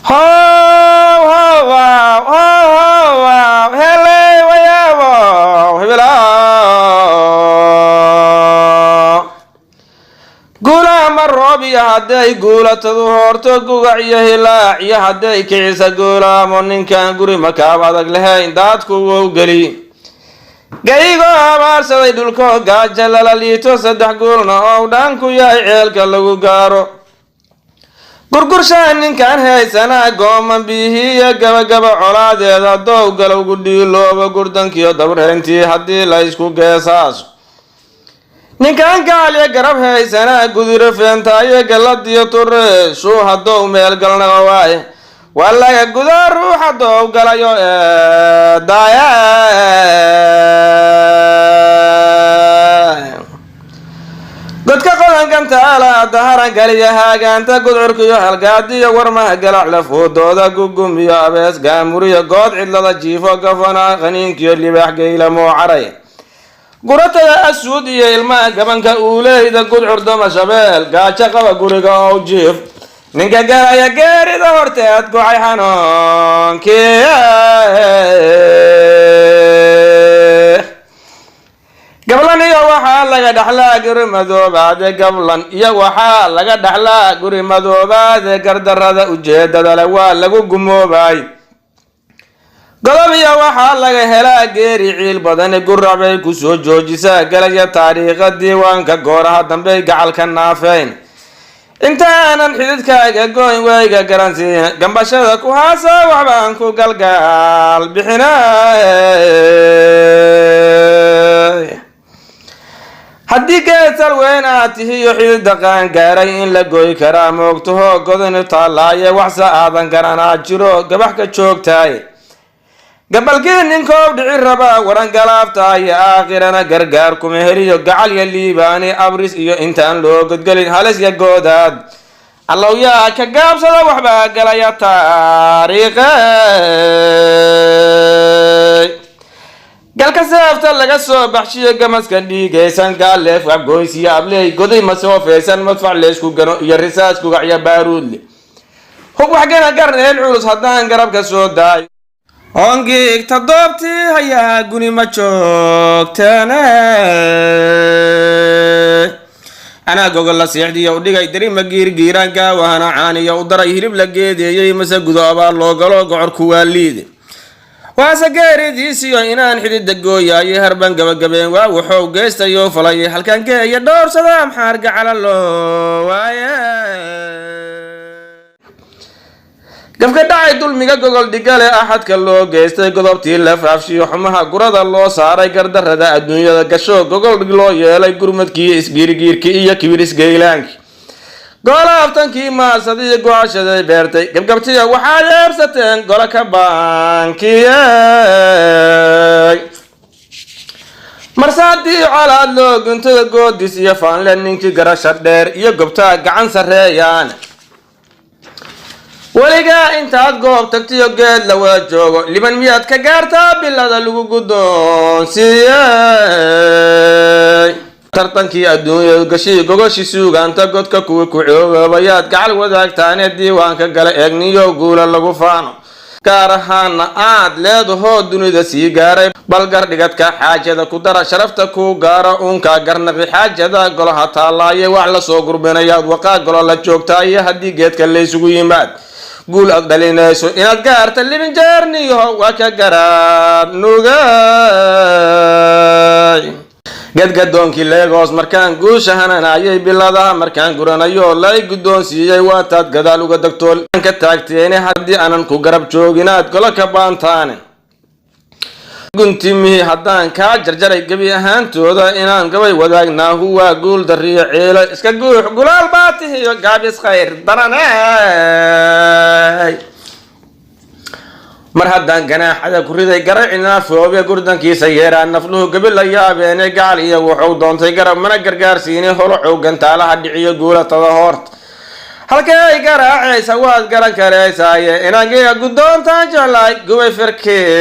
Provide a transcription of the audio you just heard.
How how how how hele wayaabo hebela. Guulaama roob iyo hadday guulatadu hoorto, gugac iyo hilaac iyo hadday kicisa guulaamo, ninkaan guri makaab adag lahayn daadku wou geli. Gaygoo abaarsaday dhulkoo gaaja lala liito, saddex guulna ou dhaan ku yahay ceelka lagu gaaro. Gurgurshaa ninkaan haysanaa gooman biyihii iyo gabagaba colaadeeda dow galowgu dhiiloobo, gurdankiyo dabreyntii haddii la isku geesaaso. Ninkaan gaalyo garab haysanaa guduro feentaayo galladiyo tureeshuu haddou meel galnaqa waaye, waa laga gudaa ruux haddou galayo eedaaya. Godka qodankantaala daharan kaliya haagaanta gudcurkiyo halgaadiyo warmaha galac lafoodooda gugumiyo abees gaamuriyo good cidlada jiifo gafana qaniinkiyo libaax geyla moocaray guratada asuud iyo ilmaha gabanka uuleyda gudcur dama shabeel gaajo qaba guriga ow jiif. Ninka galaya geerida horteed gocay xanuunkii. Gablan iyo waxaa laga dhaxlaa guri madoobaade, gablan iyo waxaa laga dhaxlaa guri madoobaade, gardarada ujeedada le waa lagu gumoobay. Godob iyo waxaa laga helaa geeri ciil badani, gurac bay ku soo joojisaa galaya taariikha diiwaanka gooraha dambey gacalka naafeyn. Intaanan xididkaaga goyn wayga garansiina gambashada ku haasa waxbaan ku galgaal bixina. Haddii geesal weyn aad tihiyo xidida qaan gaaray in la goy karaa moogtaho godani taallaaye, waxse aadan garanaa jiro gabax ka joogtaay. Gabalkii ninkoow dhici rabaa waran galaaftaayo, aakhirana gargaar kuma heliyo gacal ya liibaani abris iyo intaan loo godgelin halis ya goodaad. Allow yaa ka gaabsada waxbaa galaya taariikhe. Galka seefta laga soo baxshiyo gamaska dhiigaysan gaaleef waxgoysiyo abley goday masoofeysan madfac leysku gano iyo risaas gugacya baaruudle hub waxgana garneel culus haddaan garabka soo daayo ongiigta doobtii hayaa guni ma joogtane. Anaa gogol la seexdiyo u dhigay darima giirgiiraan gaawahana caaniyo u daray hilib la geedeeyey mase gudo abaar loo galo gocorku waa liide. Waase geeridiisiyo inaan xidida gooyaayo harban gabagabeen waa wuxuu geystayoo falay halkan geeya dhowrsada amxaar gacala loo waaye. Gafka dhacay dulmiga gogol dhigale axadka loo geystay godobtii la faafshiyo xumaha gurada loo saaray gardarada adduunyada gasho gogol dhig loo yeelay gurmadkii isgiirgiirkii iyo kibir isgeylaanki goola aftankii maasadii gocashaday beertay gabgabtiya waxaad eebsateen golo ka baankiyey. Marse haddii colaad loo guntada goodis iyo faanle ninkii garasha dheer iyo gobtaa gacan sarreeyaan. Weligaa intaad goob tagtiyo geed la wada joogo liban miyaad ka gaartaa bilada lagu guddoonsiiyey. Tartankii adduunyadu gashii gogoshii suugaanta godka kuwii ku coogoobayaad gacal wadaagtaane diiwaanka gala eegniyo guula lagu faano gaar ahaana aad leedahoo dunida sii gaaray. Bal gardhigadka xaajada ku dara sharafta kuu gaara uunkaa garnaqi xaajada golaha taallaaye wax lasoo gurbinayaad waqaa golo la joogtaaye haddii geedka laysugu yimaad guul aad dhalinayso inaad gaarta libin jeerniyaho waa ka garaad nugay. Gadgadoonkii Legos markaan guusha hananayay biladaha markaan guranayo lay guddoonsiiyey waataad gadaal uga degtoo ka taagteene haddii aanan ku garab jooginaad golo ka baantaane. Guntimihii haddaan kaa jarjaray gebi ahaantooda inaan gabay wadaagnaahu waa guul dariyo ciilo iska guux gulaal baatihiyo gaabis khayr daraney. Mar haddaan ganaaxada ku riday garacinaa foobe gurdankiisa yeeraa nafluhu gebi la yaabeene gacal iyo wuxuu doontay garab mana gargaarsiine holocow gantaalaha dhiciyo guulatada hoorta halkee ay garaacaysa waad garan karaysaaye inangiga guddoontaan jeclaay gubay firkiisiye.